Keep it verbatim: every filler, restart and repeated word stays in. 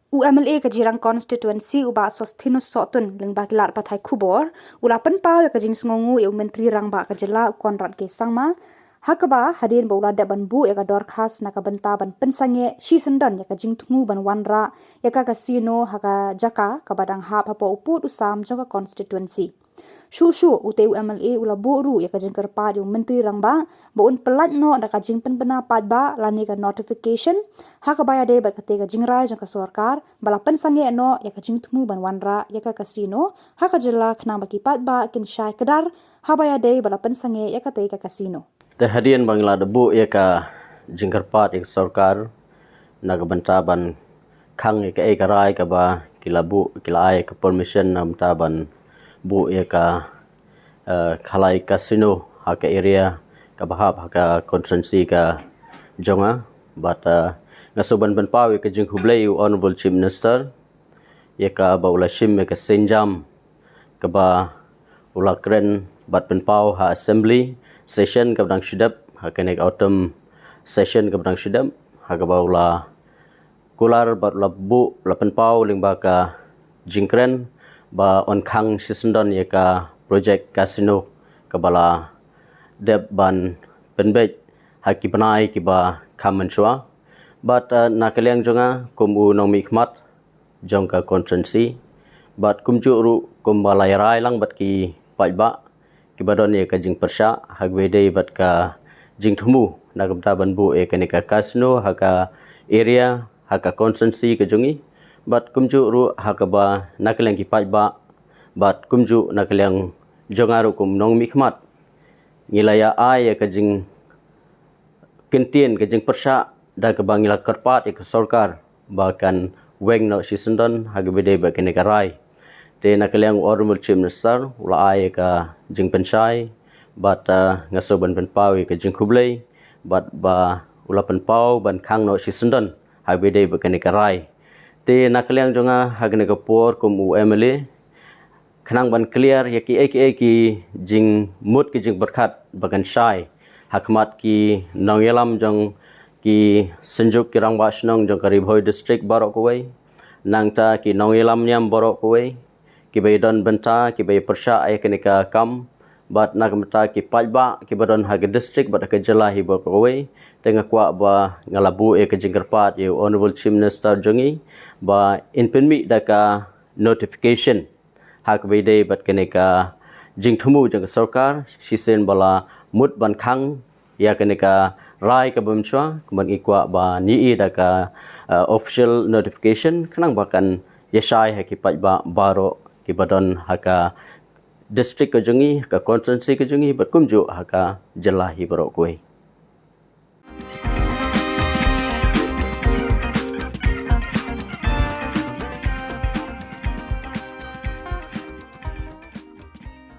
U M L A ka Jirang Constituency, u Bah Sosthenes Sohtun, lyngba ki lad pathai khubor, u la pynpaw ïa ka jingsngewnguh ïa u Myntri Rangbah ka jylla, u Conrad K Sangma, ha kaba hadien ba u la dep ban buh ïa ka dorkhas na ka bynta ban pynsangeh shisyndon ïa ka jingthmu ban wanrah ïa ka casino ha ka jaka kaba dang hap hapoh u pud u sam jong ka constituency. Shuh shuh, utei u M L A u la buh ruh ïa ka jingkyrpad ïa u Myntri Rangbah ba un pyllait noh da ka jingpynbna paidbah lane ka notification, ha kaba ïadei bad katei ka jingrai jong ka sorkar ba la pynsangeh noh ïa ka jingthmu ban wanrah ïa ka casino ha ka jylla, khnang ba ki paidbah kin shai kdar haba ïadei ba la pynsangeh ïa katei ka casino. Te hadien ba ngi la dep buh ïa ka jingkyrpad ïa ka sorkar na ka bynta ban khang ïa kaei ka rai kaba ki la buh, ki la ai ïa ka permission na ka bynta ban buh ïa ka, eh, khalai casino ha ka area kaba hap ha ka constituency ka jong nga. Bad, eh, nga sngewbha ban pynpaw ïa ka jingkhublei u Honorable Chief Minister ïa kaba u la shim ïa ka sienjam kaba u la kren bad pynpaw ha assembly session kaba dang shu dep, ha kane ka autumn session kaba dang shu dep, ha kaba u la kular bad u la buh, u la pynpaw lyngba ka jingkren ba un khang shisyndon ïa ka project casino kaba la dep ban pynbeit ha ki bnai kiba kham mynshuwa. Bad, eh, na ka liang jong nga kum u nongmihkhmat jong ka constituency, bad kumjuh ruh kumba la ïarai lang bad ki paidbah kiba don ïa ka jingpyrshah ha kaba ïadei bad ka jingthmu na ka bynta ban buh ïa kane ka casino ha ka area, ha ka constituency ka jong ngi, bad kumjuh ruh ha kaba na ka liang ki paidbah bad kumjuh na ka liang jong nga ruh kum nongmihkhmat, ngi la ïa ai ïa ka jing kyntien, ka jingpyrshah da kaba ngi la kyrpad ïa ka sorkar ba kan weng noh shisyndon ha kaba ïadei bad kane ka rai. Te na ka liang u Honorable Chief Minister u la ai ïa ka jingpynshai bad, eh, nga sngewbha ban pynpaw ïa ka jingkhublei bad ba u la pynpaw ban khang noh shisyndon ha kaba ïadei bad kane ka rai. Te na ka liang jong nga ha kane ka por kum u M L A, khnang ban clear ïa kiei kiei ki jingmut ki jingpyrkhat ba kan shai ha khmat ki nongïalam jong ki synjuk ki rangbah shnong jong ka Ri Bhoi District baroh kawei, nangta ki nongïalam niam baroh kawei kiba ïadon bynta, kiba ïapyrshah ïa kane ka kam, bad na ka bynta ki paidbah kiba don ha ka district bad ha ka jylla hi baroh kawei. Te nga kwah ba nga la buh ïa ka jingkyrpad ïa u Honorable Chief Minister jong ngi ba in pynmih da ka notification ha kaba ïadei bad kane ka jingthmu jong ka sorkar, shisien ba la mut ban khang ïa kane ka rai kaba mynshuwa, kumba ngi kwah ban ïohi da ka, eh, official notification, khnang ba kan ïashai ha ki paidbah baroh kiba don ha ka district ka jong ngi, ha ka constituency ka jong ngi, bad kumjuh ha ka jylla hi baroh kawei.